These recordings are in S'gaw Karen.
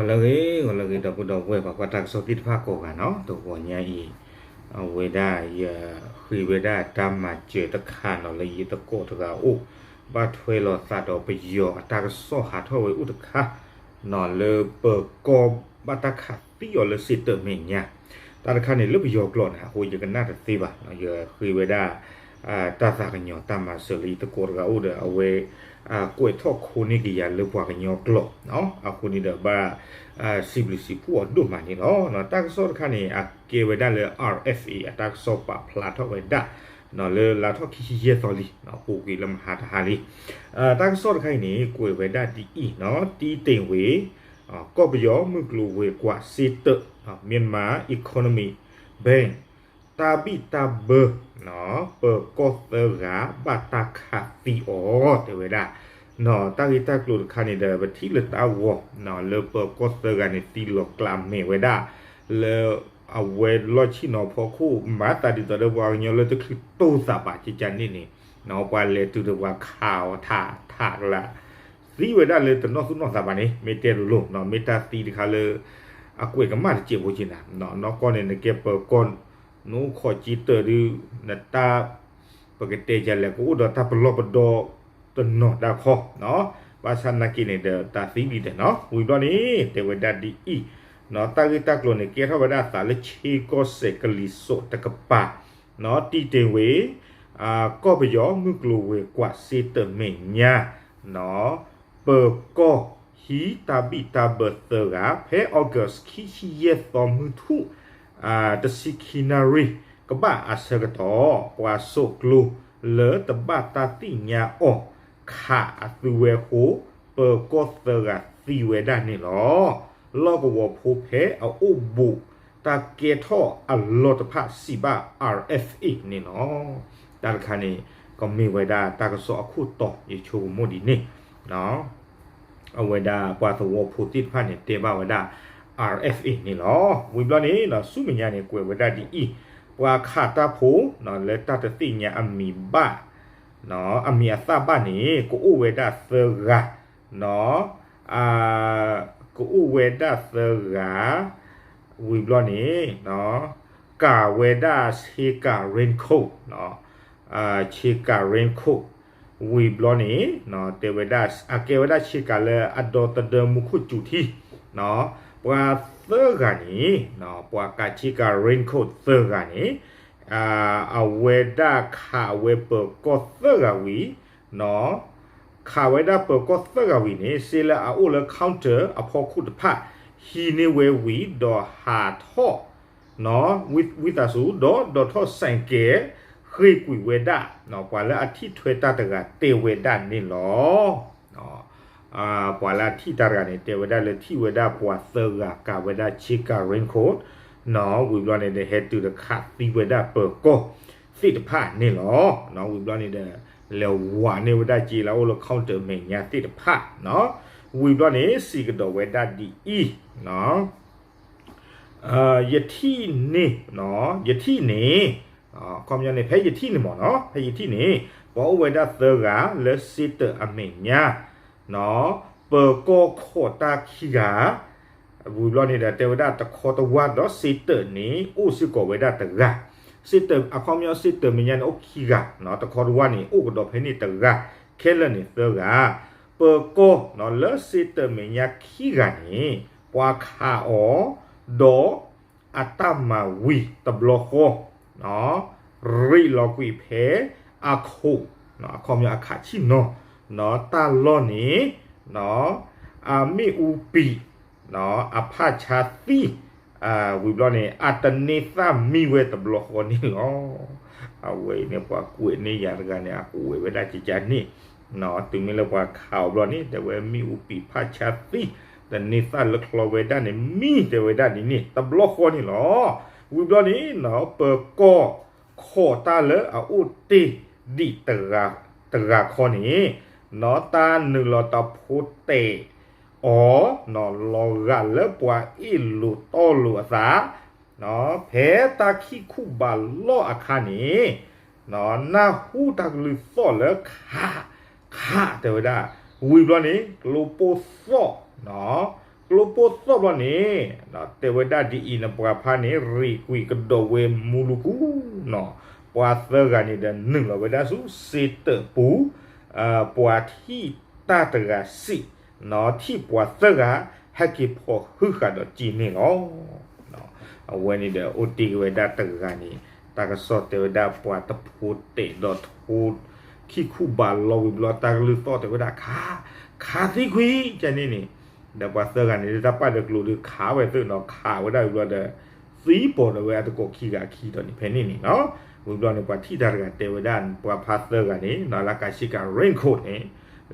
ဂီၤလၢအဂ့ၤ ဂီၤလၢအဂ့ၤ ဒီပုၢ်ဒီဝဲၢ် ပှၤကွၢ်တၢ်ကစီၣ်သ့ၣ်တဖၣ်ကိးဂၤနီၤ, တဂီၤညါအံၤ အဝဲဒၣ်ယဃ့ဝဲဒၣ်တၢ်မၤစၢၤတခါနီၤ လၢယသကိးတဂၤအိၣ် ဘၣ်ထွဲလိာ်သးဒီးပယီၤအတၢ်ကစီၣ်ဟးထီၣ်ဝဲအိၣ်တခါနီၤ လၢပၢၤကီၢ်ဘၣ်တၢ်ခးသံအီၤလၢစ့တၢးမဲာ်ညါ တၢ်တခါန့ၣ်လၢပယီၤကျိာ်န့ၣ် အဃိယကနၣ်တသ့ဘၣ်, ယဃ့ဝဲဒၣ် တၢ်သးကညီၤတၢ်မၤစၢၤလၢယသကိးတဂၤအိၣ်ဒီး အဝဲ ကွဲးထီၣ်ခိန့ၢ်ကယၤလၢပှၤကညီကျိာ်, အဃိန့ၣ်ဒီးဘၣ် စံးဘျုးစံးဖှိၣ်အီၤဒိၣ်မးန့ၣ်လီၤ. တၢ်ကစီၣ်တခါန့ၣ် အကဲဝဲဒၣ်လၢ R F A အတၢ်ကစီၣ်ပာ်ဖျါထီၣ်ဝဲဒၣ် လၢလါထီၣ်ခံဆံယဲၢ်သီလံ, ပူၤကွံာ်လၢမဟါတဟါလံ. တၢ်ကစီၣ်တခါအံၤန့ၣ် ကွဲးဝဲဒၣ်ဒ်အံၤနီၤ, တံတ့ၢ်ဝ့ ကီၢ်ပယီၤမုၢ်ကျိၤဝဲၤကွာ်စ့တၢး Myanmar Economic Bank တၢ်ဘံၣ်တၢ်ဘၢ ပၢၤကီၢ်သၢဂၤဘၣ်တၢ်ခးသံအီၤ တဲဝဲဒၣ်, တၢ်ဂ့ၢ်တၢ်ကျိၤတခါန့ၣ်ဒီး ပထံၣ်လၢတၢ်ဂီၤ လၢပၢၤကီၢ်သၢဂၤန့ၣ် သံလီၤကျးမဲာ်ဝဲဒၣ် လၢအဝဲလီၢ်ဆ့ၣ်နီၤဖီခိၣ် မၤသးဒ်သိးဒီးပှၤကညီလၢတချုးတိၢ်သးဘၣ်ကကန့ၣ်န့ၣ် ပှၤလဲၤတုၤဒီးပှၤခးအီၤထးထးကလး သံဝဲဒၣ်လၢတနီၢ်သူၣ်နီၢ်သးဘၣ်န့ၣ် မ့ၢ်တဲလိၤလိၤ မ့ၢ်တၢ်သံတခါလၢ အကွဲးကမၣ်တစဲးဖိက့နၤ, နီၢ်ကီၢ်န့ၣ် နကဲပၢၤကီၢ် နအိၣ်ခိးစ့တၢးဒုး နတၢ် ပကတဲယၤလဲၣ် ကအိၣ်ဒီးတၢ်ပလီၢ်ပဒီတနီၤဒၣ်ခီ, ဘၣ်ဆၣ်နာ်က့န့ၣ်ဒီး တၢ်သံဒံးတဲနီၤ ဝံၤဘျီန့ၣ် တဲဝဲဒၣ်ဒ်အံၤ, တၢ်ဂ့ၢ်တၢ်ကျိၤန့ၣ် ကဲထီၣ်ဝဲဒၣ်အသးလၢဆ့ကီၢ်စဲၣ်ကလံၤစိးတကပၤ, တံတ့ၢ်ဝ့ ကီၢ်ပယီၤမုၢ်ကျိၤဝဲၤကွာ်စ့တၢးမဲာ်ညါ ပၢၤကီၢ်ဟံးတၢ်ဘံၣ်တၢ်ဘၢသၢဂၤ ဖဲ August ခံဆံယဲၢ်သီမုၢ်ထူၣ် တဆံခံနၣ်ရံၣ် ကဘၣ်အဆၢကတီၢ် ပှၤစိးကျိၤလၢတဘၣ်တၢ်သ့ၣ်ညါအီၤ ခးအသုဝဲအဃိ ပၢၤကီၢ်သၢဂၤသံဝဲဒၣ်န့ၣ်လီၤ. လီၢ်ကဝီၤဖိဖဲအအိၣ်ဘူးတၢ်ကဲထီၣ်အလီၢ်တဖၣ်စံးဘၣ် R F A န့ၣ်လီၤ. တၢ်တခါန့ၣ် ကမ့ၢ်ဝဲဒၣ်တၢ်ကစီၣ်အခိၣ်တီ ယဆိကမိၣ်ဒ်န့ၣ် အဝဲဒၣ်ပှၤသဝီဖိသ့ၣ်တဖၣ်န့ၣ် တဲဘၣ်ဝဲဒၣ် R F A န့ၣ်လီၤ. ဝံၤဘျီန့ၣ် ဆူမဲာ်ညါန့ၣ် ကွဲးဝဲဒၣ်ဒ်အံၤ, ပှၤခးတၢ်ဖိ လၢတၢ်တသ့ၣ်ညါအမံၤဘၣ် အမံၤအသၣ်ဘၣ်န့ၣ် ကအိၣ်ဝဲဒၣ်သၢဂၤ, ကအိၣ်ဝဲဒၣ်သၢဂၤ, ဝံၤဘျီန့ၣ် ကၤဝဲဒၣ်ဆ့ကၤ raincoat, ဆ့ကၤ raincoat ဝံၤဘျီန့ၣ် တဲဝဲဒၣ် အကဲဝဲဒၣ်ဆ့ကၤလၢအဒီသဒၢမူခိၣ်စူၤထံ, ပှၤသၢဂၤန့ၣ် ပှၤကၤဆ့ကၤ raincoat သၢဂၤန့ၣ် အဝဲဒၣ်ခးဝဲပၢၤကီၢ်သၢဂၤဝံၤ ခးဝဲဒၣ်ပၢၤကီၢ်သၢဂၤဝံၤန့ၣ် စ့လၢအအိၣ်လၢ counter အဖီခိၣ်တဖၣ် ဟံးန့ၢ်ဝဲဝံၤ ဒီးဟးထီၣ် ဝံသးစူၤ ဒီးဒိးထီၣ်စဲးကဲး ဃ့ၢ်ကွံာ်ဝဲဒၣ် ပှၤလၢအထံၣ်ထွဲတၢ်တဂၤတဲဝဲဒၣ်န့ၣ်လီၤ. ပှၤလၢအထံၣ်တၢ်တဂၤန့ၣ် တဲဝဲဒၣ်လၢထံၣ်ဝဲဒၣ်ပှၤသၢဂၤကၤဝဲဒၣ်ဆ့ကၤ raincoat ဝံၤဘျီန့ၣ်ဒီး ဟဲတုၤဒီးခးသံဝဲဒၣ်ပၢၤကီၢ်သ့ၣ်တဖၣ်န့ၣ်လီၤ. ဝံၤဘျီန့ၣ်ဒီး လဲၤဝးန့ၢ်ဝဲဒၣ်စ့လၢအအိၣ်လၢ counter မဲာ်ညါသ့ၣ်တဖၣ် ဝံၤဘျီန့ၣ် စံးကဒီးဝဲဒၣ်ဒ်အံၤ ယထံၣ်န့ၣ်, ယထံၣ်န့ၣ်, အခီပညီန့ၣ် ဖဲယထံၣ်န့ၣ်မ့ၢ်နီၤ, ဖဲယထံၣ်န့ၣ် ပှၤအိၣ်ဝဲဒၣ်သၢဂၤလၢစ့တၢးအမဲာ်ညါ, ပၢၤကီၢ်ခိးတၢ်ခံဂၤ, ဝံၤဘျီန့ၣ်ဒီး တဲဝဲဒၣ်တခီတဝၢ်ဒီးစ့တၢးန့ၣ် အိၣ်စ့ၢ်ကီးဝဲဒၣ်တဂၤ, စ့တၢး အခီပညီစ့တၢးမဲာ်ညါန့ၣ် အိၣ်ခံဂၤ, တခီတဝၢ်န့ၣ် အိၣ်ကဒီးဖဲန့ၣ်တဂၤ, ခဲလၢာ်န့ၣ်သၢဂၤ, ပၢၤကီၢ်လၢစ့တၢးမဲာ်ညါခံဂၤန့ၣ် ပှၤခးအီၤ ဒီး အတၢ်မၤဝံၤတဘျီဃီ ရ့းလီၤကွံာ်ဖဲအခိၣ်, အခီပညီအခးဆံၣ်နီၤ, တၢ်လီၢ်န့ၣ် အမ့ၣ်အူပံာ် အဖးဆါသံ, ဝံၤဘျီန့ၣ် အတန့ၢ်သၣ်မံဝဲတဘျီဃီန့ၣ်လီၤ. အဝဲအံၤန့ၣ် ပှၤကွဲးန့ၢ်ယၤတဂၤန့ၣ် အကွဲးဝဲဒၣ်ကကန့ၣ်, တုၤမ့ၢ်လၢပှၤခးအီၤဘျီန့ၣ် တဲဝဲမ့ၣ်အူပံာ်ဖးဆါသံ, တန့ၢ်သၣ်လၢချီဝဲဒၣ်န့ၣ် မံတဲဝဲဒၣ်န့ၣ်န့ၣ် တဘျီဃီန့ၣ်လီၤ. ဝံၤဘျီန့ၣ် ပၢၤကီၢ်ခိးတၢ်လၢအအိၣ်တ့ၢ်ဒံးတဂၤခီန့ၣ် တၢ်နုာ်လီၤတၢ်ဖိတဲာ်အီၤ လီၤဂာ်လၢပှၤအ့ၣ်လိာ်တီလိာ်အသး ဖဲတၢ်ခံၣ်ခူၣ်ဘးလီၢ်အခါန့ၣ် နၢ်ဟူတၢ်ကလုၢ်သီၣ်လၢခး ခး တဲဝဲဒၣ်, ဝံၤဘျီန့ၣ် ကျိပိၢ်သီၣ် ကျိပိၢ်သီၣ်ဘျီန့ၣ် တဲဝဲဒၣ်ဒ်အံၤန့ၣ် ပှၤဖးန့ၣ် ရံၣ်ကွံာ်ကဒီးဝဲမူလူကူၣ်နီၤ, ပှၤသၢဂၤန့ၣ်ဒီး နုာ်လီၤဝဲဒၣ်ဆူစ့တၢးပူၤ ပှၤထံၣ်တၢ်တဂၤစံး, ထံၣ်ပှၤသၢဂၤ ဟဲက့ၤဖီၣ်ဟုဃာ်ဒီးက့ၤန့ၣ်လီၤ. အဝဲန့ၣ်ဒီး အိၣ်တ့ၢ်က့ၤဝဲဒၣ်တဂၤန့ၣ် တၢ်ကစီၣ်တဲဝဲဒၣ်ပှၤတဖိတဲာ်ဒီးထိ ခံခူဘးလီၤဝံၤဘျီ တၢ်ကလုၢ်သီၣ်တဲဝဲဒၣ်ခး, ခးသံကွံာ်ကန့ၣ်န့ၣ်, ဒီးပှၤသၢဂၤန့ၣ် တၢ်ပာ်ဒီးကျိၤဒီးခးဝဲသ့ၣ်နီၤ, ခးဝဲဒၣ်ဝံၤဘျီဒီး သံပိာ်ဒီးဝဲအတကိးခံဂၤခံဒီးန့ၣ် ဖဲန့ၣ်န့ၣ်နီၤ. ဝံၤဘျီန့ၣ် ပှၤထံၣ်တၢ်တဂၤတဲဝဲဒၣ် ပှၤဖးသၢဂၤန့ၣ်နီၤ လၢကးဆ့ကၤ raincoat န့ၣ်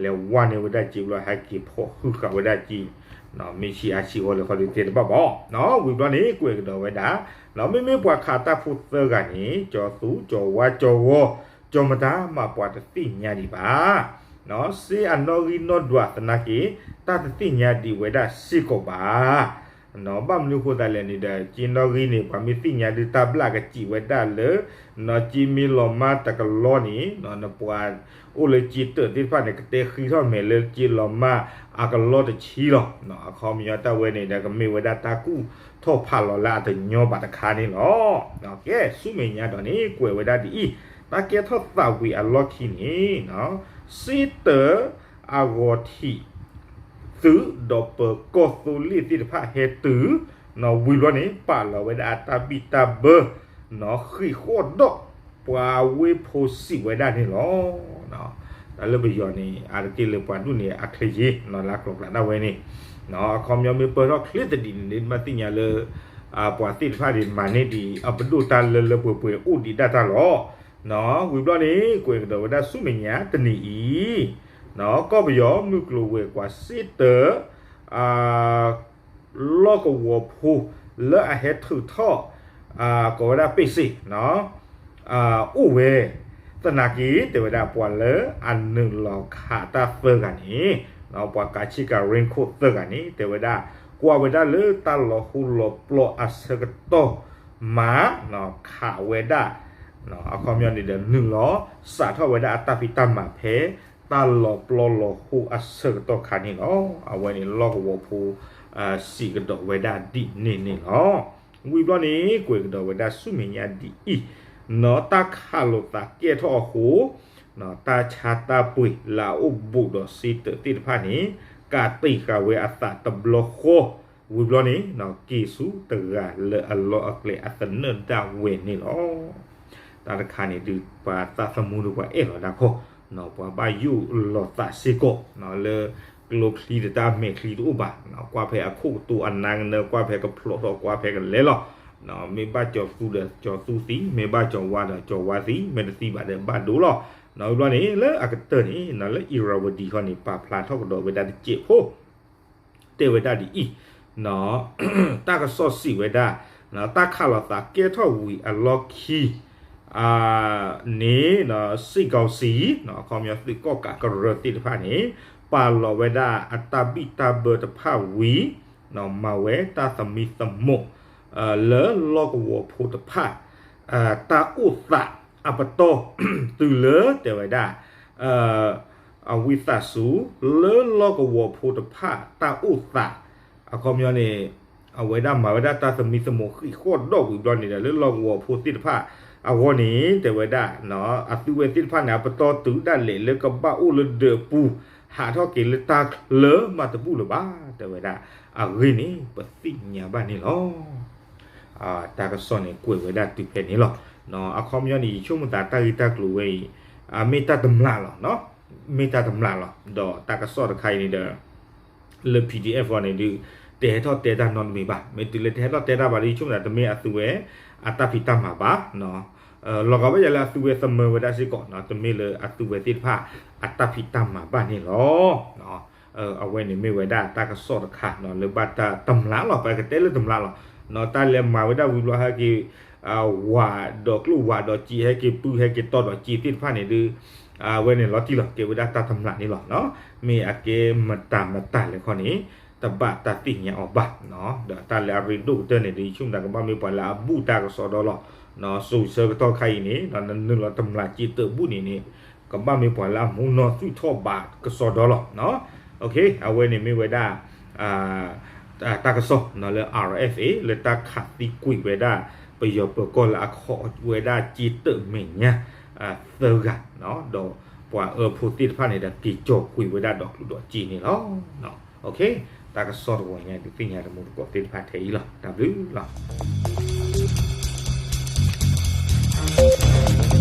လဲၤဝါန့ၢ်ဝဲဒၣ်က့ၤဘျီ ဟဲက့ၤဖီၣ်ဟုဃာ်ဝဲဒၣ်က့ၤ မ့ၢ်ဆံးအါဆံးဃီလၢခီဒုးတဲတဘၣ်ဘၣ်နီၤ. ဝံၤဘျီန့ၣ် ကွဲးကဒီးဝဲဒၣ် မ့မ့ၢ်ပှၤခးတၢ်ဖိသၢဂၤန့ၣ် ကၠီၤသူ ကၠီၤဝါ ကၠီၤဂီၤ ကၠီၤမတၤမး ပှၤတသ့ၣ်ညါဒံးဘၣ် စ့အနီၣ်ဂံၢ်နီၣ်ဒွးသနာ်က့ တၢ်တသ့ၣ်ညါဒံးဝဲဒၣ်စ့ၢ်ကီးဘၣ်. ဘၣ်မနုၤဃိသတးလဲၣ်န့ၣ်ဒီး က့နီၣ်ဂံၢ်န့ၣ် ပှၤမ့ၢ်သ့ၣ်ညါဒုးတၢ်ဘျၣ်ကစံးဝဲဒၣ်လၢ နီၢ်က့မ့ၢ်လီၤမၢ်တကလီန့ၣ် နပှၤအိၣ်လၢက့တၢးသ့ၣ်တဖၣ်န့ၣ် ကတဲဃံထီၣ်မဲာ်လၢက့လီၤမၢ်အကလီတဆံလီၤ. အခီပညီတၢ်ဝဲန့ၣ်ဒီး ကမ့ၢ်ဝဲဒၣ်တၢ်ကူၣ်ထီၣ်ဖးလီၤလၢအတညီဘၣ်တခါန့ၣ်လီၤ. ကဲ ဆူမဲာ်ညါဒီးန့ၣ် ကွဲးဝဲဒၣ်ဒ်အံၤ, တၢ်ကဲထီၣ်သးဝံၤအလီၢ်ခံန့ၣ် စ့တၢးအဂီၤထံး သုးဒီးပၢၤကီၢ်သိလ့ၣ်သ့ၣ်တဖၣ်ဟဲတုၤ ဝံၤဘျီန့ၣ် ပာ်လီၤဝဲဒၣ်အတၢ်ဘံၣ်တၢ်ဘၢ ဃံးဃီၣ်ဒီး ပှၤဝ့ၢ်ဖိစံးဝဲဒၣ်န့ၣ်လီၤ. တၢ်လၢပယီၤန့ၣ် အါတက့ၢ်လၢပှၤဒူၣ်န့ၣ် အချ့ယ့ၤ လၢကျိၤကျဲဒၣ်ဝဲန့ၣ် အခီပညီမ့ၢ်ပၢၢ်ထီၣ်ချ့သဒံးန့ၣ် မ့ၢ်သ့ၣ်ညါလၢ ပှၤသ့ၣ်တဖၣ်န့ၣ် မၤန့ၢ်ဒံး အပဒိၣ်တၢ်လၢလၢပှဲၤပှဲၤအိၣ်ဒံးဒၣ်တၢ်လီၤ. ဝံၤဘျီန့ၣ် ကွဲးကဒီးဝဲဒၣ်ဆူမဲာ်ညါတနံၤအံၤ ကီၢ်ပယီၤမုၢ်ကျိၤဝဲၤကွာ်စ့တၢး လီၢ်ကဝီၤဖိ လၢအဟဲထုးထီၣ် ကိးဝဲဒၣ်ပ့ၣ်စ့ၣ် အိၣ်ဝဲ သနာ်က့ တဲဝဲဒၣ်ပှၤလၢအနုာ်လီၤခးတၢ်သၢဂၤန့ၣ် ပှၤကးဆ့ကၤ raincoat သၢဂၤန့ၣ် တဲဝဲဒၣ် ကွၢ်ဝဲဒၣ်လၢတၢ်လီၤဟူလီၤပျီအဆၢကတီၢ်မး ခးဝဲဒၣ် အခီပညီန့ၣ်ဒီး နုာ်လီၤစးထီၣ်ဝဲဒၣ်အတၢ်ဖံးတၢ်မၤဖဲ တၢ်လီၤပျီလီၤဟူအဆၢကတီၢ်ခါန့ၣ်လီၤ. အဝဲန့ၣ်လီၢ်ကဝီၤဖိ စံးကဒီးဝဲဒၣ်ဒ်န့ၣ်န့ၣ်လီၤ. ဝံၤဘျီန့ၣ် ကွဲးကဒီးဝဲဒၣ်ဆူမဲာ်ညါဒ်အံၤ, နီၢ်တၢ်ခးလိာ်သးကဲထီၣ်အဃိ တၢ်ဆါတၢ်ပှ့ၤလၢအအိၣ်ဘူးဒီးစ့တၢးသ့ၣ်တဖၣ်န့ၣ် ကးတံာ်ဃာ်ဝဲအသးတဘျီဃီ, ဝံၤဘျီန့ၣ် က့ၤဆူတဂၤလၢအလီၢ်အကျဲအသနၢၣ်ဒၣ်ဝဲန့ၣ်လီၤ. တၢ်တခါန့ၣ်ဒုး ပှၤသးသမူဒီးပှၤအဲၣ်လီၤဒၣ်ခီ, ပှၤဘၣ်ယိၣ်လီၤသးစ့ၢ်ကီး လၢကျိချံတတၢ်မဲာ်ချံတအိၣ်ဘၣ်, ကွၢ်ဖဲအခိၣ်ကတိၤအနါကနၢ ကွၢ်ဖဲကဖျိးထီၣ် ကွၢ်ဖဲကလဲၤလီၤ. မ့ၢ်ဘၣ်ကၠီၤသူဒီးကၠီၤသူသံ, မ့ၢ်ဘၣ်ကၠီၤဝါဒီးကၠီၤဝါသံ, မ့ၢ်တသံဘၣ်ဒီးဘၣ်ဒိလီၤ. ဝံၤဘျီန့ၣ် လၢအကတၢၢ်န့ၣ် လၢအံၤရၤဝဒံဃီန့ၣ် ပာ်ဖျါထီၣ်ကဒီးဝဲဒၣ်တစဲးဖိ တဲဝဲဒၣ်ဒ်အံၤ, တၢ်ကစီၣ်စံးဝဲဒၣ် တၢ်ခးလိာ်သးကဲထီၣ်ဝံၤအလီၢ်ခံ န့ၣ် စ့ၢ်ကီးစံး အခီပညီသုးကီၣ်ကးကရၢသ့ၣ်တဖၣ်န့ၣ် ပာ်လီၤဝဲဒၣ်အတၢ်ဘံၣ်တၢ်ဘၢတဖၣ်ဝံၤ မၤဝဲတၢ်သမံသမိး လၢလီၢ်ကဝီၤဖိတဖၣ် တၢ်အိၣ်သးအပတီၢ် တုၤလၢတဲဝဲဒၣ် အဝံသးစူၤ လၢလီၢ်ကဝီၤဖိတဖၣ်တၢ်အိၣ်သး အခီပညီန့ၣ် အဝဲဒၣ်မၤဝဲဒၣ်တၢ်သမံသမိးဃံးဃီၣ်ဒီးဝံၤဘျီန့ၣ်ဒီး လၢလီၢ်ကဝီၤဖိသ့ၣ်တဖၣ်အဂီၢ်န့ၣ် တဲဝဲဒၣ် အသုဝဲသ့ၣ်တဖၣ်န့ၣ် အပတီၢ်တုၤဒၣ်လဲာ်လၢကဘၣ်အိၣ်လၢဒၢးအပူၤ ဟးထီၣ်က့ၤလၢတၢ်ချၢမးတဘူၣ်လၢၤဘၣ် တဲဝဲဒၣ် အဂ့ၢ်န့ၣ် ပသ့ၣ်ညါဘၣ်န့ၣ်လီၤ. တၢ်ကစီၣ်န့ၣ် ကွဲးဝဲဒၣ်တုၤဖဲန့ၣ်လီၤ. အခီပညီန့ၣ် ယဆိကမိၣ်သးတၢ်ဂ့ၢ်တၢ်ကျိၤဝဲအံၤ မ့ၢ်တၢ်တမျးလီၤ, မ့ၢ်တၢ်တမျးလီၤ. ဒီးတၢ်ကစီၣ်တခါအံၤန့ၣ်ဒီး လၢ PDF အဂီၢ်န့ၣ်ဒုး တဟဲထီၣ်တဲတၢ်နီတမံၤဘၣ်. မ့ၢ်တုၤလၢတဟဲထီၣ်တဲတၢ်ဘၣ်ဒီး ယဆိကမိၣ်သးတမ့ၢ်အသုဝဲ အတၢ်ဖံးတၢ်မၤဘၣ် လီၤဂာ်ဘၣ်ယၤလၢအသုဝဲသမၢဝဲဒၣ်စ့ၢ်ကီး တမ့ၢ်လၢအသုဝဲသ့ၣ်တဖၣ်အတၢ်ဖံးတၢ်မၤဘၣ်န့ၣ်လီၤ. အဝဲန့ၣ်မ့ၢ်ဝဲဒၣ်တၢ်ကစီၣ်တခါလၢဘၣ်တၢ်တမျးလီၤ ပကတဲလၢတမျးလီၤ. တၢ်လဲၤမၤဝဲဒၣ်ဝံၤဘျီဟဲက့ၤ ဝးဒီးကျိၣ်ဝးဒီးစ့ ဟဲက့ၤပုၢ်ဟဲက့ၤတီဒီးစ့သ့ၣ်တဖၣ်န့ၣ်ဒုး အဝဲန့ၣ်လီၤတံၢ်လီၤ ကဲဝဲဒၣ်တၢ်တမျးန့ၣ်လီၤ. မ့ၢ်အကဲမတၤမတၤလဲၣ်ခီန့ၣ် တဘၣ်တၢ်သ့ၣ်ညါအီၤဘၣ်. ဒီးတၢ်လၢအရ့ဒိၣ်ကတၢၢ်န့ၣ်ဒုး ယဆိကမိၣ်သးကဘၣ်မ့ၢ်ပှၤလၢအဘူၣ်တၢ်ကစီဒီလီၤ. စိၤဆၢကတီၢ်ခါအံၤန့ၣ် နနုာ်လီၤတမျးစ့တၢးဘူၣ်န့ၣ်န့ၣ် ကဘၣ်မ့ၢ်ပှၤလၢအမူနီၢ်သွံၣ်ထီၣ်ဘးကစီဒီလီၤ. အဝဲန့ၣ်မ့ၢ်ဝဲဒၣ် တၢ်ကစီၣ်လၢ R F A လၢတၢ်ခးသံကွံာ်ဝဲဒၣ် ပယီၤပၢၤကီၢ်လၢအခီၣ်ဝဲဒၣ်ကၠ့တၢၣ်မဲာ်ညါ သၢဂၤ, ဒီးပှၤအၢဖိသ့ၣ်တဖၣ်န့ၣ်ဒီး က့ၤကၠီၤကွံာ်ဝဲဒၣ်ဒီးကျိၣ်ဒီးစ့န့ၣ်လီၤ. တၢ်ကစီၣ်တဝီညါ ဒုးသ့ၣ်ညါတမူတကိးသ့ၣ်တဖၣ်ထဲအံၤလီၤ. တၢ်ဘျုးလီၤ.